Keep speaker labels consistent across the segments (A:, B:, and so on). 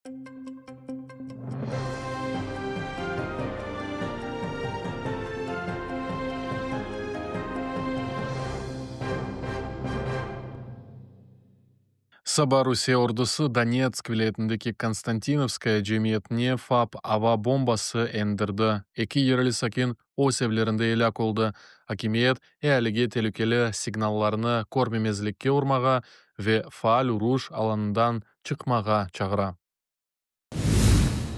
A: Saba Rusiye ordusı Donetsk vilâyetindeki Konstantinovskoye cemiyetine FAB ava bombası endirdi. Eki yerli sakin öz evlerinde elâk oldı. Akimiyet, ealige telükeli signallarnı körmemezlikke urmağa ve faal uruş alanından çıqmağa çağıra.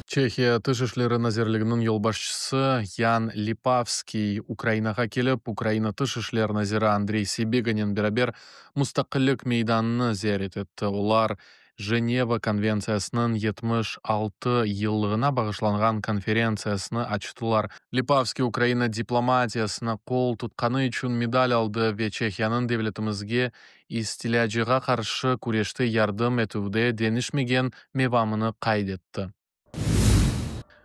A: Çehiya Tış işleri nazirliginiñ yolbaşçısı Yan Lipavskiy Ukrainağa kelip, Ukraina Tış işler naziri Andrey Sıbiganen beraber Mustaqillik Meydanını ziyaret etti. Olar Jeneva konventsiyasınıñ 76 yıllığına bağışlanğan konferentsiyasını açtılar. Lipavskiy Ukraina diplomatiyasına qol tutqanı içün medal aldı ve Çehiyanıñ devletimizge istilâcığa qarşı küreşte yardım etüvde deñişmegen mevamını qayd etti.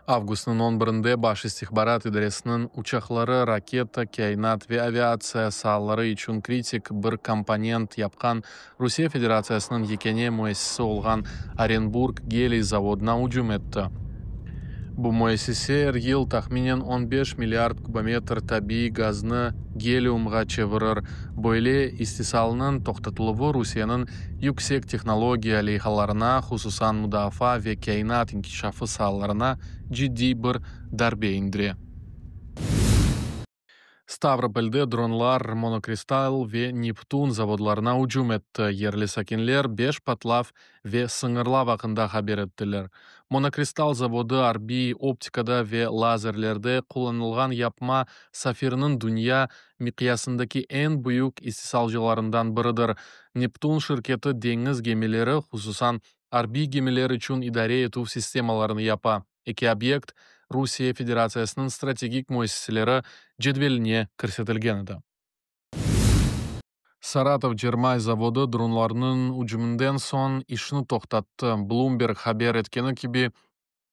A: Avgustnıñ on birinde Baş istihbarat idaresiniñ uçaqları raketa, kâinat ve aviatsiya saaları içün kritik bir komponent yapqan Rusiye Federatsiyasınıñ yekâne müessisesi olğan Orenburg geliy zavodına ücüm etti. Bu müessise er yıl tahminen on beş milliard kubometr tabiiy gaznı geliumğa çevirir. Böyle istisalnıñ toqtatıluvı Rusiyeniñ yüksek tehnologiya leyhalarına, hususan mudafaa ve kâinat inkişafı saalarına ciddiy bir darbe endire. Stavropolde dronlar Monokristal ve Neptun zavodlarına ücüm etti. Yerli sakinler beş patlav ve sıñırlav aqqında haber ettiler. Monokristal zavodı arbiy optikada ve lazerlerde qullanılğan yapma safirniñ dünya miqyasındaki eñ büyük istisalcılarından biridir. Neptun şirketi deñiz gemileri, hususan arbiy gemiler içün idare etüv sistemalarını yapa. Eki obyekt Rusiye Federatsiyasınıñ strategik müessiseleri cedveline kirsetilgen edi. Saratov cermay zavodı dronlarnıñ ücüminden soñ işni toqtattı. Bloomberg haber etkeni kibi,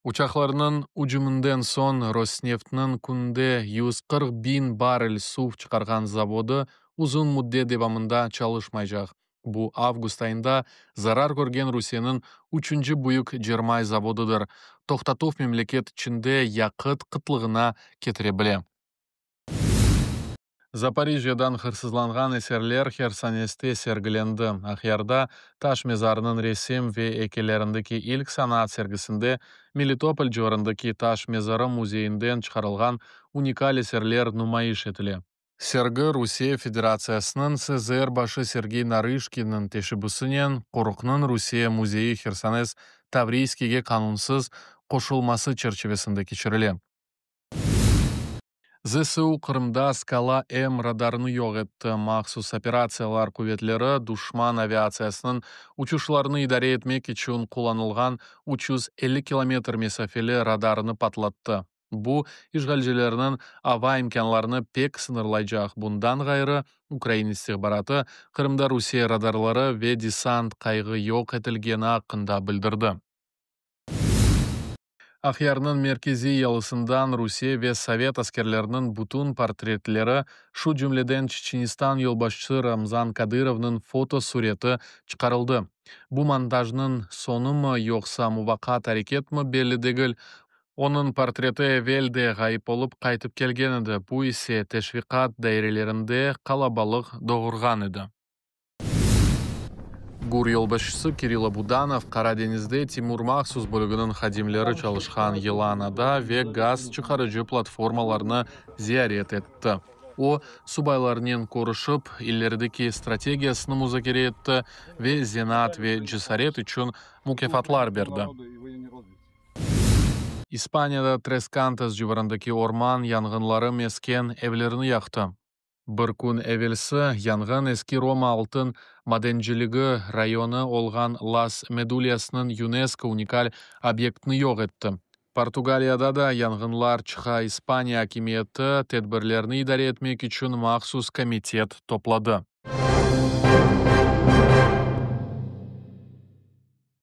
A: uçaqlarnıñ ücüminden soñ Rosneftniñ künde 140 biñ barrel suv çıqarğan zavodı uzun müddet devamında çalışmaycaq. Bu, avgust ayında zarar körgen Rusiyeniñ üçünci büyük cermay zavodıdır. Toqtatuv memleket içinde yaqıt qıtlığına ketire bile. Zaporijjâdan hırsızlanğan eserler Hersoneste sergilendi. Aqyarda taş mezarnıñ resim ve eykellerindeki ilk sanat sergisinde Melitopol civarındaki taş mezarı müzeyinden çıqarılğan unikal eserler numayış etile. Sergi Rusiye Federatsiyasınıñ SZR başı Sergey Narışkinniñ teşebbüsinen qoruqnıñ Rusiye müzeyi Hersones Tavriyskiyge qanunsız qoşulması çerçivesinde keçirile. ZSU Qırımda Skala-M radarını yoq etti. Mahsus operatsiyalar quvetleri duşman aviatsiyasınıñ uçuşlarını idare etmek içün qullanılğan 350 kilometr mesafeli radarını patlattı. Bu, işğalcilerniñ ava imkânlarını pek sıñırlaycaq. Bundan ğayrı, ukrain istihbaratı Qırımda Rusiye radarları ve desant qayığı yoq etilgeni aqqında bildirdi. Aqyarnıñ merkeziy yalısından Rusiye ve sovet askerleriniñ bütün portretleri, şu cümleden Çeçenistan yolbaşçısı Ramzan Kadırovnıñ fotosüreti çıqarıldı. Bu montajnıñ soñumı yoqsa muvaqqat areketmi belli degil. Onıñ portreti evel de ğayıp olıp qaytıp kelgen edi, bu ise teşviqat dairelerinde qalabalıq doğurğan edi. GUR yolbaşçısı Kirilo Budanov Qara deñizde Timur mahsus bölüginiñ hadimleri çalışqan Yılan ada ve gaz çıqarıcı platformalarnı ziyaret etti. O, subaylarnen körüşip, ilerideki strategiyasını muzakere etti ve zenaat ve cesaret içün mukâfatlar berdi. İspaniyada Tres Kantos civarındaki orman yanğınları mesken evlerni yaqtı. Bir kün evelsi yanğın eski Roma altın madenciligi rayonı olğan Las Meduliasnıñ UNESCO unikal obyektini yoq etti. Portugaliyada da yanğınlar çıqa, İspaniya akimiyeti tedbirlerni idare etmek içün mahsus komitet topladı.